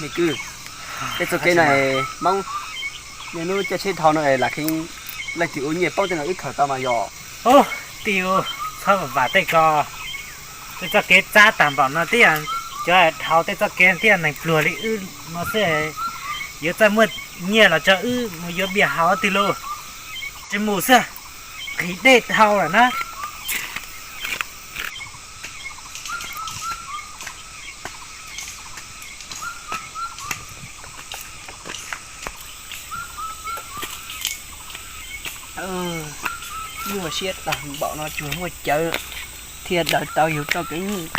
Kwv, tej txoj kev no Hmoob niaj hnub caij tsheb dhau no lam kheev leej twg ua nyiaj poob tej no wb khaws tau mas yog. Tij, txhob vam tej ko. Tej txoj kev txab tag npaum no thiaj cov dhau tej txoj kev thiaj neeg pluag li wb no xwb. Yuav txawj muaj nyiaj los tso wb mus yuav npias haus twg lauj. Tsis mus xwb, nqhis dej dhau lawm na. Nyuaj siab tag npaum no tsuas muaj cawv thiaj daws tau yus txoj kev nyiaj.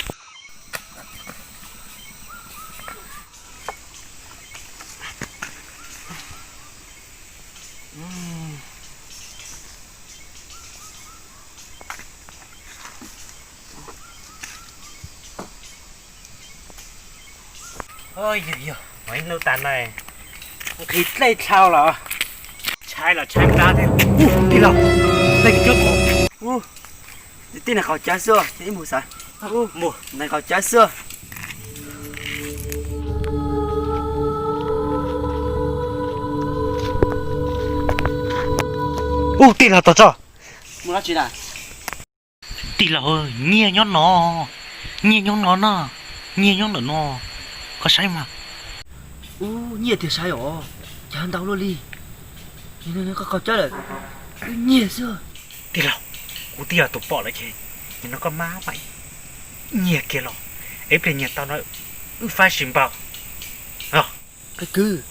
Yog yog, hnub tas no nqhis dej dhau los tshaib los tshaib plab thiab. Tij laug, tej neeg qaum cawv xwb, ib mus xav, neeg qaum cawv xwb. Ub, tij laug Tog Tso. Tij laug, nyiaj nyob no, nyiaj nyob no na, nyiaj nyob ntawm no, koj saib mas. Ub, nyiaj tiag saib os, cas ntau luaj li. Koj qaug cawv lawm, wb nyiag xwb. Tij laug, kuv twb yog tus pom lawm ces, nim no koj mab mam nyiag kiag los, es ib pliag nyiag tau no wb faib sis npaug. Kwv,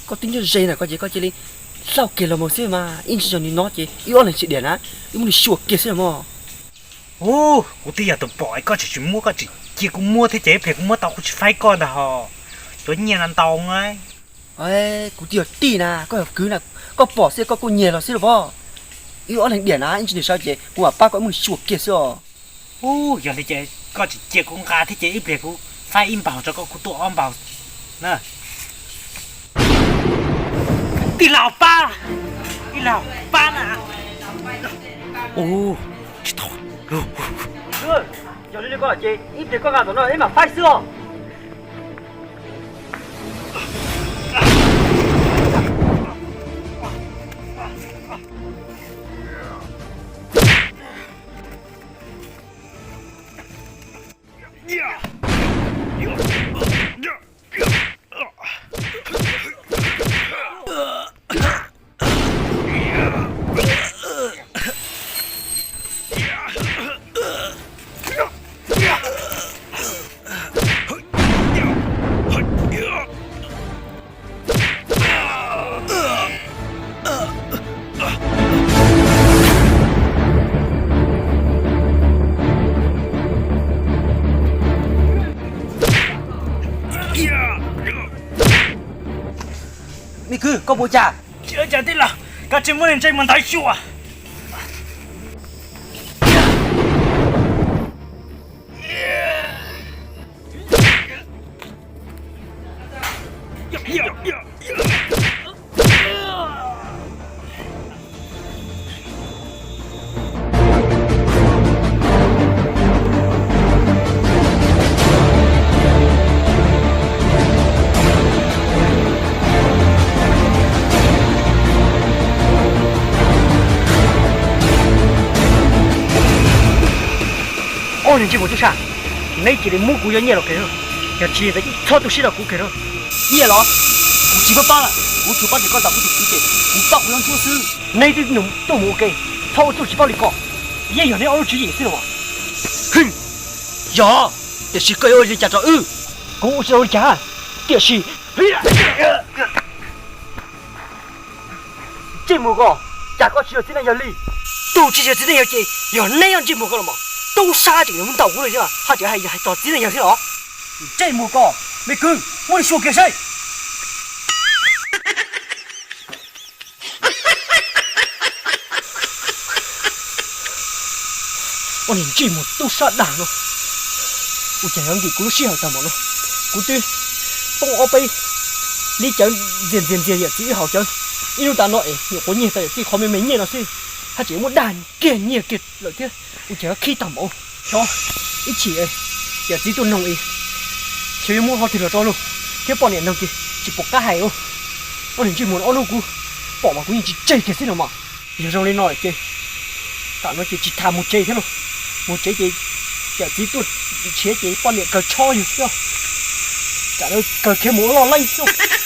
koj twb nyob ze ntawm ko ces koj cia li lauj kiag los mus xwb mas, ib ntsis zog nim no ces wb ob leeg tsis diam na, wb muab nws xyuas kiag xwb los mog. Ub, kuv twb yog tus pom es koj tseem tsis muab, koj tseem cia kuv muab thiab ces ib pliag kuv muab tau kuv tsis faib koj ntag hos. Cov nyiaj no ntau na. Kuv twb yog tij na, koj yog kwv na, koj pom xwb koj kuj nyiag los xwb los pob. Wb ob leeg diam na, ib ntsis nim no ces kuv mam pab koj muab nws xyuas kiag xwb os. Ub, yog li ces koj tseem cia kuv nqa thiab ces ib pliag kuv faib ib npaug tso koj kuv tuaj ob npaug na. Tij laug pab, tij laug pab na. Ub, tsis tau. Yog li koj ces ib pliag koj nqa tom no ib mam faib xwb os. Me kwv, koj puas ua cas? Tsis ua cas tij laug, koj tsis muab niag ntsej muag ntawd xyuas. Ob niag ntsej muag tub sab, neb cia li muab kuv cov nyiaj los kiag, yog tsis li ntawd txhob tu siab rau kuv kiag. Nyiaj los? Kuv tsis pab pab, kuv tsuas pab nrog koj ntawm kuv tus kwv ces kuv pab kuv lub ntsej muag xwb. Neb twb tuaj mus ua ke, txhob ua txuj tsis paub li ko, yeej yog neb ob lub tswv yim xwb los. Yog, tiam sis koj yuav ua li cas rau wb? Kuv ua tsis tau li cas, tiam sis ntsej muag ko, cas koj tsis yog txiv neej yawg li? Tus tsis yog txiv neej yawg ces yog neb yog ntsej muag ko los mas. Tub sab tseem yuav muab ntaus kuv li thiab, haj tseem hais txog txiv neej yawg thiab los? Ntsej muag ko, me kwv, muab nws xyuas kiag saib. Ua niag ntsej muag tub sab dag no, ua cas yuav nkim kuv lub sij hawm tag npaum no? Kuv twb poob ob peb lub cawv ntxias ntxias ntxias yawm txiv wb haus cawv, ib hnub tas no es nyuam qhuav nyiag tau yawm txiv qhov me me nyiaj no xwb, haj tseem muab dag kiag nyiag kiag lawm thiab, ua cas yuav khib tag npaum. Xyov, ib chim yawm txiv tuaj noog es xyov yuav muab qhov twg los rau lauj. Thiab poj niam no ces tsis pom qab hais. Ob niag ntsej muag no ob hnub kuv pom mas kuv yeej tsis tseg kiag xwb no mas. Yog zoo li no ces tam no ces tsis tas mus tsev thiab lauj. Mus tsev ces yawm txiv tuaj nrhiav ces poj niam kawg tshob yus xwb. Tam no kawg khiav mus ua loj leej xwb.